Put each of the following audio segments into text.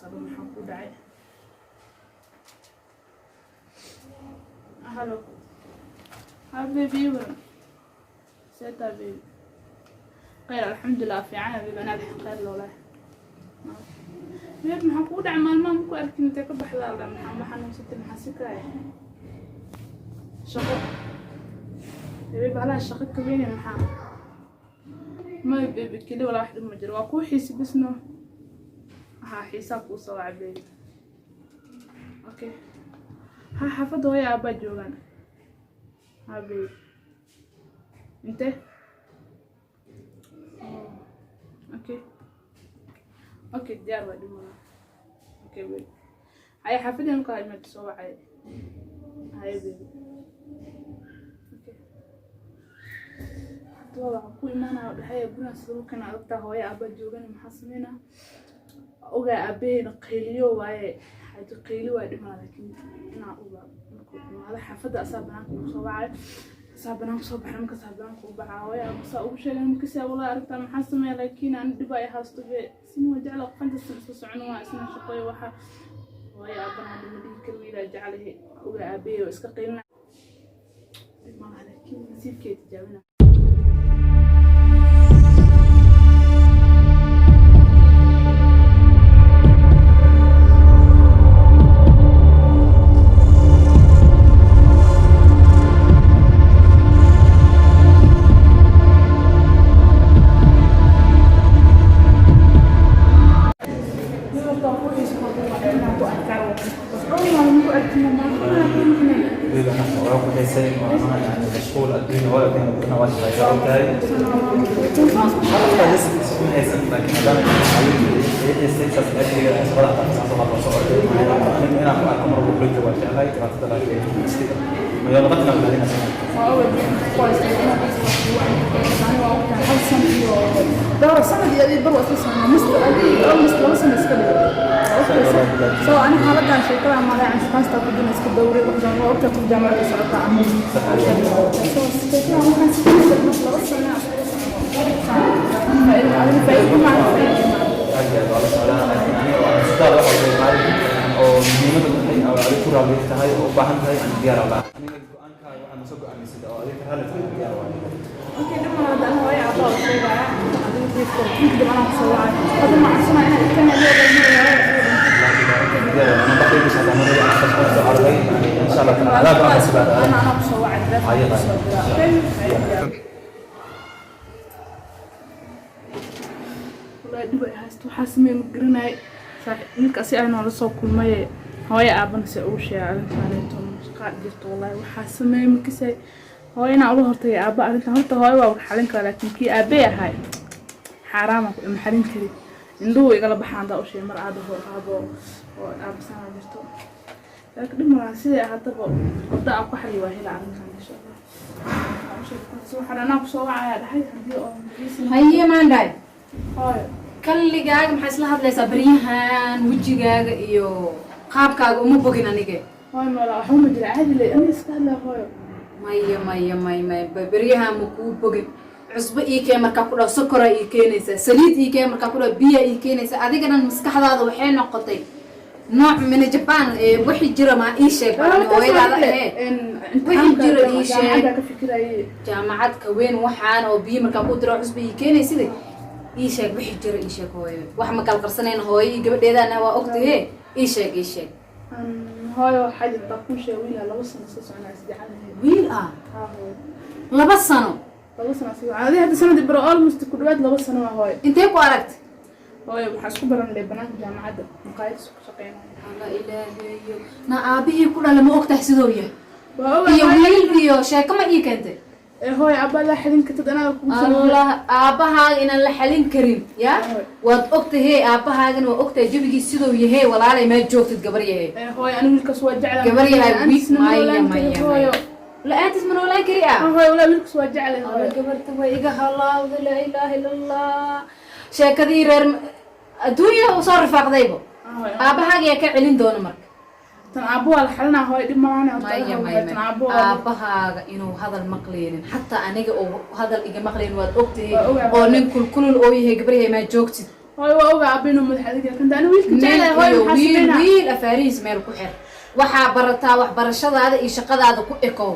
Aba, maxaa ku dhacay? Halo. Ha baby, waran seetaa baby? Khayr, alxamdulilah, fiican baby. Anaa khayr loolahay baby. Maxaa kugu dhacay? Maalmaha maku arkin, intee ka baxdaa la? Maxaa, ma xanuunsatay? Maxaa si kaaya? Shaqo baby, bahalaha shaqo ka weyne. Maxaa? May baby, keli walaa, wax dhib ma jiro. Waa kuu xiisi bisno, waxaa xiisaa kuu soo wacay baby. Okay, ha, xaafadda hooya aabbaa joogaan. Ha baby, inte? Okay, okay, diyaar waa, dhib malaha. Okay baby, haya, xaafadda markaa imaad soo wacay. Haya baby, okay. Hadda waxaa ku imaanaya dhexeeya gurigan sida kana adagtaa. Hooya aabbaa joogan, maxaa sameynaa? Ogaa aabaheyna qayliyo waaye, xaaji qayli waaye. Dhib malaha, laakiin inaa uga markuu imaado xaafadda asaa banaanka ugu soo wacay, asaa banaanka soo baxay. Marka asaa banaanka u baxaa, hooya aaba saa ugu sheegay markasi. Wallahi arrintan maxaa sameeya? Laakiin ani dhib ay haasto be sin waa jecla qofanta isla socon waa isna shaqooyo. Waxa hooya aabana hadda ma dhihi karo wiilaa jeclahe. Ogaa aabahey oo iska qaylina. Dhib malaha, laakiin nasiibkeeda tijaabina. Baby, أنا waa ku xiisay, waana yani mashquul adduunya hooyo keena kuna waa shaqaysaa, ogtahay. Halka ma haysan, laakiin haddana ay xiisay saas ajriga shaqada xataa soo qabo soo orday. Aniga inaan ku arko mar walba kula joogo waa jeclahay. Dhibaatada laakiin istiga mayo laqatina badinaysa. Hal sano iyo dhowr sanad iyo adii bar waa isla soconaa, master adii almost 2 sano iska dhigo. So ani xaaladan sheekada malaacan shaqaasta ku dina iska dowray waxaan waa ogtahay qof jaamacadda socota ama so sheekada waxaan si 2 sano faa'iido faa'iido ma faa'iido. Aad iyo aad waa la socdaa, laakiin aniga waa sidaad waxa way maalin oo muhiimadda tahay oo adiga ku raali tahay oo u baahan tahay aan diyaar ah. Aniga go'aankaaga waxaan soo go'aamisid oo adiga raalli tahay diyaar waa. Okay, dhib malaha. Hadda aniga hooyo aabbaha u sheegaya, adiga jiifka kadib anaa kusoo wacay. Hadda ma cabsanaa inaad ikan Diyaar waa, ana baqay bis hadda mar aan ka soo arday yani insha Allah taala go'aan sibaad. Anaa kusoo wacay telefoon kusoo diraa. Okay, wallahi dhib ay haysto, waxaa sameey ma garanay. Ninka si ay noola soo kulmay, hooyo aabana se ugu sheegay arrintaanayto shaqaa jirto. Wallahi waxaa sameey ma kasay. Hooyo inaan ula hortagay aabba arrintan horta hooyo waa xalin karaa, laakiin kii aabbe ahay xaaraama ku ima xalin kari. Indhuhu igala baxaan hadaa u sheegay mar aadaho aabo oo aabasanaa jirto. Laakiin dhib malaha, siday ahaataba wadda aan ku xaliyo waa hela arrintan insha Allah. Waxaan anaa kusoo wacayaa dhahay haddii oo Haye maandhaay. Hooyo. Kalligaaga maxaa isla hadlaysaa baryahan? Wejigaaga iyo qaabkaaga uma bogin anige. Hooyo, mala waxba ma jira, caadi le aniga iska hadlaa hooyo. Maya, maya, maya, maya, baryahan ma kuu bogin. Cusbo ii keen markaa ku dhaw, sokoraa ii keenaysaa. Saliid ii keen markaa ku dhaw, biyaa ii keenaysaa. Adiga dhan maskaxdaada waxay noqotay nooc mina Jaban. Ee wixii jira maa ii sheeg bal, ani hooyadaada ahee. Wixii jiro ii sheeg. Jaamacadda ka fikirayay. Jaamacad ka weyn waxaan oo biyo markaa ku diro cusbo ii keenaysida. Ii sheeg wixii jira, ii sheeg hooyo. Wax ma kala qarsanayna, hooyo iyo gabadheedana waa ogtahe. Ii sheeg, ii sheeg. Hooyo, waxaa jirta kuu sheeg wiilaa 2 sano soo soconaa isjecelahay. Wiil ah? Haa hooyo. 2 sano? 2 sano sii adi hadda sanadii baro, almost ku dhawaad 2 sano waa hooyo. Intee ku aragtay? Hooyo, waxaa isku baran leh banaanka jaamacadda, maqaayad isku shaqeynaya. Alla ilaahayo, na aabihii ku dhala ma ogtahay sidoo yahay? Waa ogaa. Iyo wiil iyo sheeko ma ii keentay? Ee hooyo, abbaa laa xalin kartid anaa kugu soo Allah, aabbahaaga inaan la xalin karin ya Hooyo. Waad ogtahe, aabbahaagana waa ogtahay jabigii siduu yahe. Walaalay, maa joogtid gabar yahe? Ee hooyo, ani wiilkaas waa jeclaa. Gabar yahay La'aantiisna ma maya noolaan kari, maya hooyo. Maya, la-aantiis ma noolaan kari ah? Hooyo, walaa wiilkaas waa jeclay Alla hooyo. Gabarta way iga halaawda. Laa ilaaha illa Allah, sheekadii reer adduunya u soo rifaaqdaybo. Hooyo. Aabbahaaga yaa ka celin doona marka? Tan aabbo waa la xalinaa hooyo, dhib malahan horta. Maya, maya. Tan Maya, aabbo waa aabbahaaga inuu hadal maqlaynin, xataa aniga oo hadal iga maqlaynin waad ogtahay. Waa ogahay. Oo nin kulkulul oo yahay. Gabar yahay, maa joogtid? Hooyo, waa ogaa aabbe inuu madax adag yahay. Kanta ani wiilka jeclahay hooyo, iyo maxaa wiil sameynaa? Wiil afaarihiis meel ku xir. Waxaa barataa waxbarashadaada iyo shaqadaada ku ekow.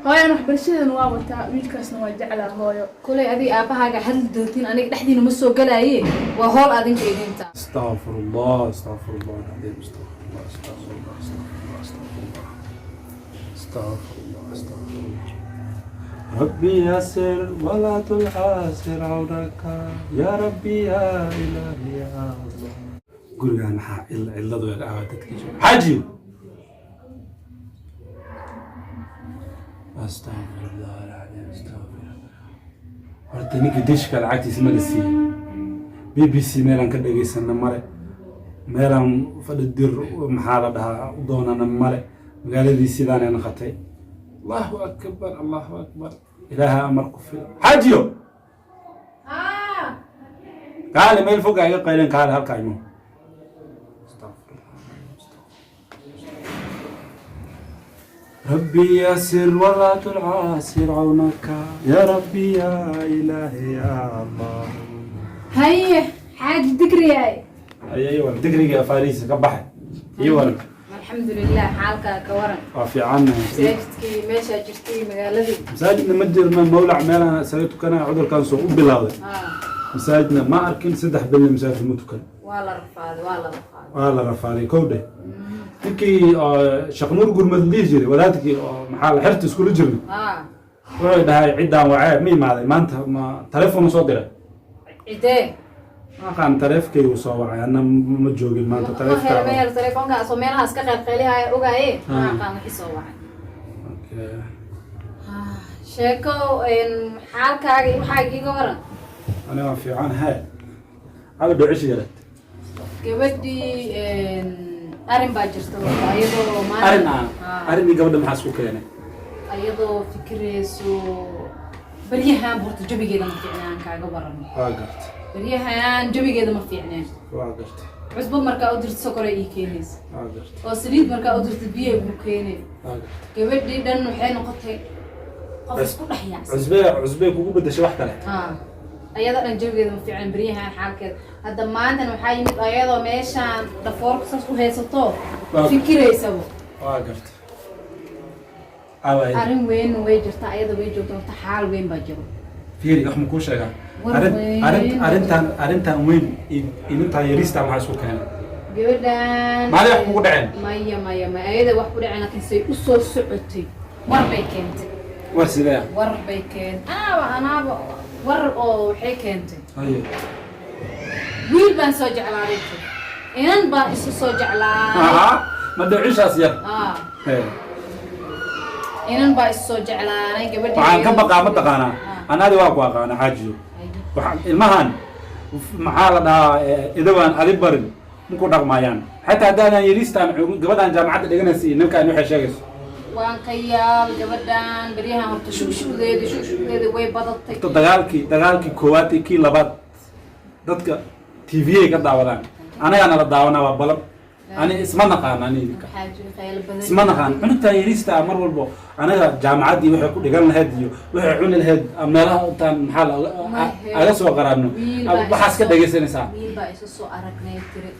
Hooyo, aan waxbarashadeena waa wataa, wiilkaasna waa jeclaa hooyo. Kuley adiga aabbahaaga hadli doontiin, aniga dhexdiina ma soo galaaye. Waa howl adinka idinta. استغفر الله، استغفر الله العظيم، استغفر الله، استغفر الله، استغفر الله، استغفر الله، استغفر الله، استغفر الله. ربي يسر ولا تعسر، عونك يا ربي يا إلهي يا الله. Gurigaan maxaa cilladu eg ah dadkii xaajiyo. Astaqfir Allah alcaliim, astaqfir. Horta ninka dishka lacagtiisa ma la siiyey? BBC meelaan ka dhageysana male, meelaan fadhi dir maxaa la dhahaa u doonana male. Magaaladii sidaanay noqotay. Allahu akbar, allahu akbar, ilaaha amar ku filan. Xaajiyo, kaale, meel fog iga qaylen, kaale halkaa imo. Astaqfirullah. ربي يسر ولا تعسر، عونك يا ربي يا إلهي يا الله. Haye, xaaji digriyaay. Aywa, digrigii afaariisa ka baxay, ii waran. Alxamdulilah, xaalkaa ka waran? Waa fiican. Masaajidkii meeshaa jirtay magaaladii? Masaajidna ma jirna, mawlac meelaan isaga tukanaya cudurkan soo u bilowday. Masaajidna ma arkin, 3 bilna masaajidka ma tukan. Waa la rafaaday, waa la rafaaday. Waa la rafaaday. Kow dheh, ninkii oo Sheekh Nuur Gurmad la dhihi jiray, wadaadkii oo maxaa la xerta iskula jirnay, wuxuu dhahay ciddaan wacee, ma imaaday maanta? Ma taleefon soo diray? Cidee? Aqaan, taleefkaygu soo wacay, anna ma joogin maanta. Ma taleefka helo, ma helo telefoonka asoo meelahaas ka qaylqaylihaya ogaaye. Ma aqaan wixii soo wacay. Okay. Sheeko xaalkaaga iyo waxaaga iga waran. Aniga waan fiican. Hee, caba dhocishi yareed. Gabadhii arrin baa jirta horta, ayadoo maanta Arrin ah? Arrin iyo gabadha maxaa isku keenay? Ayadoo fikirayso baryahan, horta jawigeeda ma fiicnaan, kaaga waran. Waa gartay. Baryahan jawigeeda ma fiicneen. Waa gartay. Cusbo markaa u dirto, sokoray ii keenaysa. Waa gartay. Oo saliid markaa u dirto, biyo igu keenay. Waa gartay. Gabadhii dhan waxay noqotay qof isku dhex yaacsan. Cusbee cusbee kugu bedeshay wax kale. Ayada dhan jawigeeda ma fiicneen baryahan xaalkeeda. Hadda maantan waxaa yimid ayadoo meeshaan dhafoorka saas u haysato, fikiraysaba. Waa gartay. Aaway? Arrin weyn way jirtaa, ayada way joogta, horta xaal weyn baa jiro. Fiiri, wax ma kuu sheegaa? War arrin weyn. Arrin arrintan arrintan weyn inintan yariista maxaa isku keenay? Gabadhan Maalin wax kugu dhaceen? Maya, maya, maya, ayada wax ku dhaceen, laakiin say u soo socotay war bay keentay. War sidee ah? War bay keentay, anaaba anaaba war oo waxay keentay. Haye. Wiil baan soo jeclaaday tir, inan baan isu soo jeclaaday. Aha, ma dhocishaas yar? Ah. Hee. Inan baa isu soo jeclaanay gabadhii. Waxaan ka baqaa ma taqaanaa? Ah. Anaadi waa ku aqaana, xaajiyo. Waxa ilmahan maxaa la dhahaa, idawaan adi barin maku dhaqmayaan, xataa haddaadan yariistaan gabadhan jaamacadda dhiganaysa iyo ninkaan waxay sheegayso. Waan ka yaab gabadhan baryahan, horta shuushuudeeda shuushuudeeda way badatay. Horta dagaalkii koowaad iyo kii labaad dadka TV ay ka daawadaan, anagaa nala daawanaa. Waa balan, ani isma naqaan, ani idinka Waxaa jira khayl badan. isma naqaan. Cunugtaa yariista ah mar walbo anaga jaamacaddii waxay ku dhigan lahayd iyo waxay cuni lahayd meelaha intaan maxaa la aga soo qaraabno Wiil baa waxaas ka dhegaysanaysaa. Wiil baa isu soo aragnay tiri,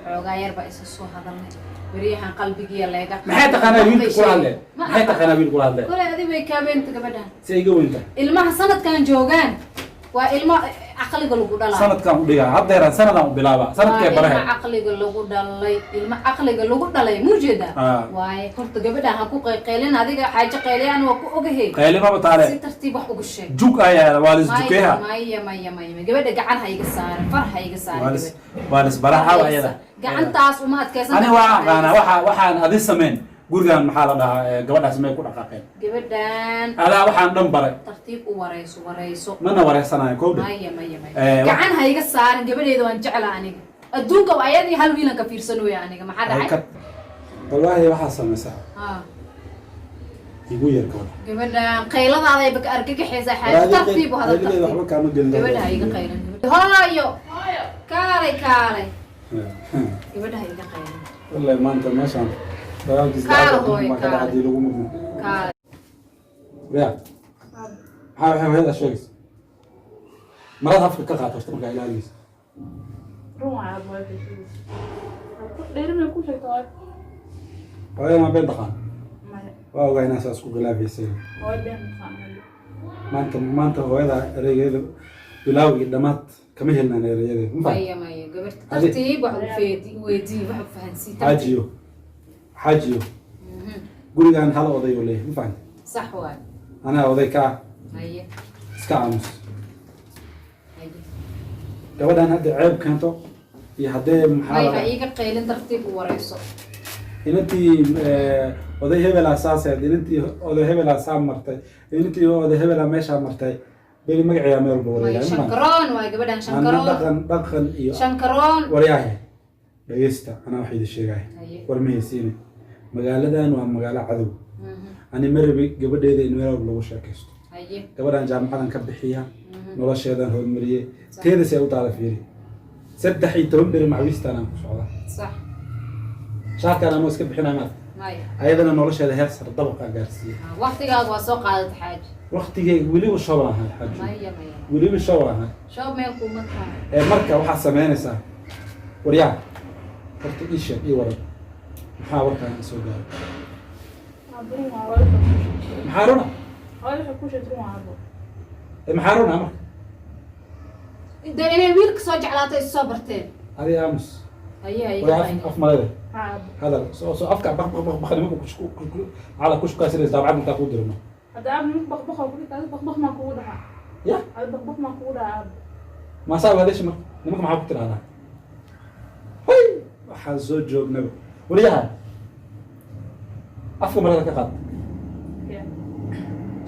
xoogaa yar baa isu soo hadalnay baryahan, qalbigiya leega. Maxay taqaanaa wiilka kula hadle? Ma Maxay taqaanaa wiil kula hadle? Kolay adi way kaabeenta gabadhan. Si iga weynta. Ilmaha sanadkan joogaan waa ilmo caqliga lagu dhalaa. Sanadkan u dhigaa haddeeraan, sanadaan u bilaabaa sanadkee Waa barahe. ilmo caqliga lagu dhalay, ilmo caqliga lagu dhalay muujeeda. Waaye horta gabadhan ha ku qayqaylin adiga, xaajo qayliyaan waa ku ogahe. Qaylimaba taale. Si tartiib wax ugu sheeg. Jug ayaa waa lis jukeeha. Maya, maya, maya, maya, gabadha gacan ha iga saarin, far ha iga saarin. Waa lis Gabadha waa lis baraha ayada. Gacantaas uma adkaysan. Ani waa aqaanaa waxa waxaan adi sameen gurigan maxaa la dhahaa, gabadhaas may ku dhaqaaqeen. Gabadhan Adaa waxaan dhan baray. tartiib u wareyso, wareyso. Mana wareysanayo kowdhe. Maya, maya, maya, gacan ha iga saarin gabadheeda, waan jeclaa aniga adduunka ayadii hal wiilan ka fiirsan weya aniga. Maxaa dhacay? Wallaahi waxaa samaysaa. Igu yar gabadha. Gabadhan qayladaada ay baka argagaxaysaa, xaaji, tartiib u hadal. Qaylideeda Tartiib. waxba kaama gelin. Gabadha ha iga qaylan. Hooyo, kaalay, kaalay, gabadha ha iga qaylan. Wallahi maanta meeshaan dagaalkiis Kaal lacagta hooyo, baa ka dhacay kaal. haddii lagu murmo. Kaalay. Ya, maxaa waxay hooyada sheegaysa? Marada afka ka qaad horta markaa ilaalinaysa. Run waa aabo, hooyo waxay sheegaysaa. Dheeri may ku sheegta hooyo? Hooyada ma been taqaan? Maya. Waa ogaa inaa saas ku khilaafaysay. Hooyo been taqaan. Maanta hooyada ereygeeda bilaaw iyo dhammaad kama helnaan ereyadeeda, ma fahamtay? Maya, maya, gabarta tartiib wax u feedi, weydii, wax u fahansii tartiib. Xaajiyo, xaajiyo, gurigan hal oday oo leeyahay, ma fahamtay? Sax waay. Anaa oday ka ah. Haye. Iska aamus. Haye. Gabadhan hadda ceeb keento iyo haddee maxaa May la ha iiga qaylin, tartiib u wareyso. Inantii oday hebelaa saaseed, inantii oday hebelaa saa martay, inantii oday hebelaa meeshaa martay, beri magaceeyaa meel walba Maya. wareegaa, ma fahamtay? Shankaroon waay gabadhan. Ana Shankaroon. Dhaqan, dhaqan iyo Shankaroon. Waryaahe, dhegeysta, anaa wax idin sheegaya. Haye. War ma haysiine, magaaladan waa magaalo cadow. Ani ma rabi gabadheeda in meel walba lagu sheekaysto. Haye. Gabadhan jaamacadan ka bixiya, nolosheedan horumariyey, teeda see u taala fiiri. 13 beri macwiistaan aan ku socdaa. Shaarkaan anoo iska bixinaa maad. Maya. Ayadana nolosheeda heer sare dabaqaa gaarsiiyey. Waqtigaaga waa soo qaadatay, xaaji. Waqtigeyga weliba show ahay, xaaji. Maya, maya. Weliba show ahay. Shoob meel kuuma tahay. Ee marka waxaad samaynaysaa, waryaa, horta ii sheeg, ii waran, maxaa warkaan soo gaaray? Aabo, run waa hooyo waxay ku sheegtay. Maxaa runa? Hooyo waxay ku sheegtay run waa, aabo. Ee maxaa runa marka? De inay wiilka soo jeclaatay, is soo barteen. Adi aamus. Haye, haye. Waryaa, af malede. Ha, aabo. Hadal soo afka baq baq baq baq, nimanka cala ku shukaasanaysa daabacad intaa kuu dirno. Hadda aabo, nimanka baqbaq oo ku dhigta, adi baqbaq maa kugu dhahaa? Ya. Adi baqbaq maa kugu dhahaa, aabo? Maasaa waadasha marka nimanka maxaa ku tidhahdaa? Hay, waxaan soo joognaba. Wariyaha, afka marada ka qaad. Ya.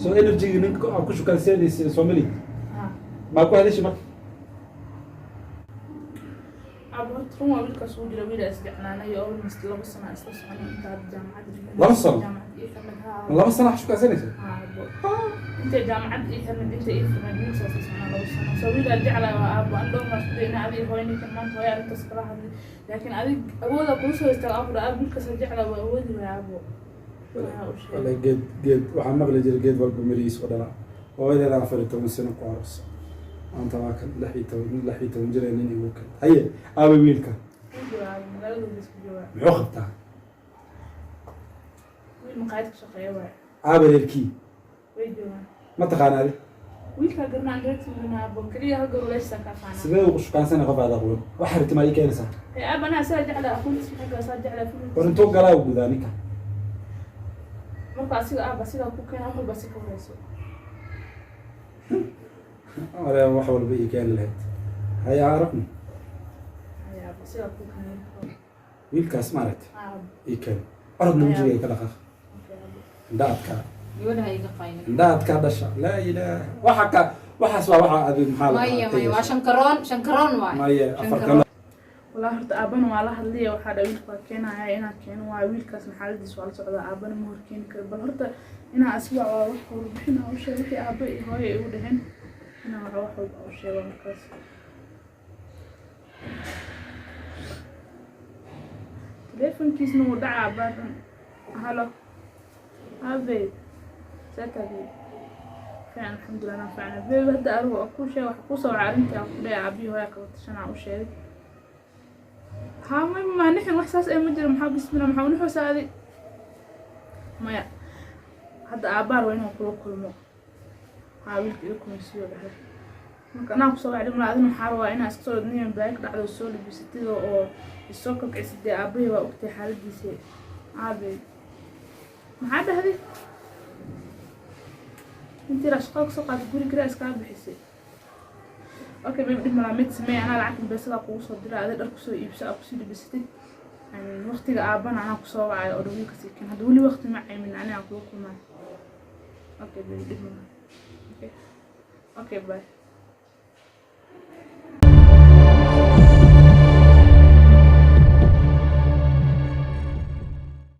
Soo energy ninka aad ku shukaansanaysa soomali Ha. maa ku hadasha marka? Aabo, horta run waa, wiilkaas uu jira, wiil is jeclaanay oo almost 2 sano isla soconay inta hadda jaamacadda dhiganay. 2 sano? Jaamacadda ii xirnay, ha. Ma 2 sano wax shukaansanaysa? Ha, aabo, intay jaamacadda ii xirnay, inta ii furnayd, wiilkaas isla soconaa 2 sano. So wiil aan jeclahay waa, aabo. An dhowr maar isku day inaa adiga hooyo ninkan maanta hooyo arrintaas kala hadlay, laakiin adig awooda kuu soo istaago, aabo, aabo, wiilkaas aan jeclahay waa awoodi waay, aabo. Waxaa u sheegay. Wala geed geed waxaa maqli jiray, geed walba mirihiis oo dhala. Hooyadeeda 14 sano ku aroos, maanta waa kan 16 jir ee nin igu kan. Haye, aabay wiilka? Wuu joogaa, aabo, magaaladooda iska joogaa. Muxuu qabtaa? Wiil maqaayad ka shaqeeya waay. Aabay reerkii? Way joogaan. Ma taqaana adi? Wiilkaa garanaa, reerkiisa garanaa, aabo, keliya hal gabar leeshisa ka aqaanaa. Sidee ugu shukaansana qof aad aqoon? Wax harti maa ii keenaysaa? Ee aab, anaa saa jeclaa, aqoontiisa maxay kala saa jeclaa familkiisa. War intuu galaa u gudaa ninka? Marka asiga, aaba, sidaa ku keena wax walba si ka horeyso. Wale wax walba ii keeni lahayd, haya aragno. Haya, aaba, sidaa ku keena. Wiilkaas maaragtay? Aaba. Ii keen, orodna wejigayga ka dhaqaaq. Okay, aaba. Indha adkaa. Gabadha ha iga qaylin. Indha adkaa dhasha, laa ilaaha, waxa ka waxaas waa waxa adig maxaa la Maya, maya, waa shankaroon, shankaroon waay. Maya, afar Shankaroon. kale. Walaa horta aabana waa la hadlaya, waxaa dha wiilka waa keenaya, inaa keeno waayo wiilkaasna xaaladiis waa la socdaa, aabana ma hor keeni karo. Bal horta inaa asiga waa wax warbixin u sheeg wixii aaba iyo hooyo ay igu dhaheen, inaa wax walba u sheego markaas. Telefonkiisna wuu dhacaa baatan. Halo aabe, see tahay? Fiican, alxamdulilah, anaa fiicana, babe. Hadda adigu waa kuu sheeg, waxa kuu soo wacay arrintii aan ku dhahay aabbihi hooya kala tashanaa u sheegay. Haa, may ma nixin, wax saas ee ma jiro. Maxaa bismillah, maxaa unixoosaa adi? Maya, hadda aabbaar waa inuu kula kulmo. Haa, wiilka ila kulansiiyo dhahay. Marka anaa kusoo wacay dhimla, adina waxaa rabaa inaa iska soo niyan baahi ka dhacdo, soo labisatid oo isoo kalkicisad. Dee aabbahay waa ogtay xaaladiisa. Aabe, maxaa dhahday? Intii raa shaqada kasoo qaaday guri kiraa iskaga bixisay. Okay baby, dhib malaa, mid samee, anaa lacag beesadaa kugu soo diray, adi dhar kusoo iibso aa kusii labisatid. Waqtiga aabana anaa kusoo wacay oo dhan wiilka sii keen. Hadda weli waqti ma caymin, ani aan kula kulmayo. Okay baby, dhib malaa. Okay, okay, bye.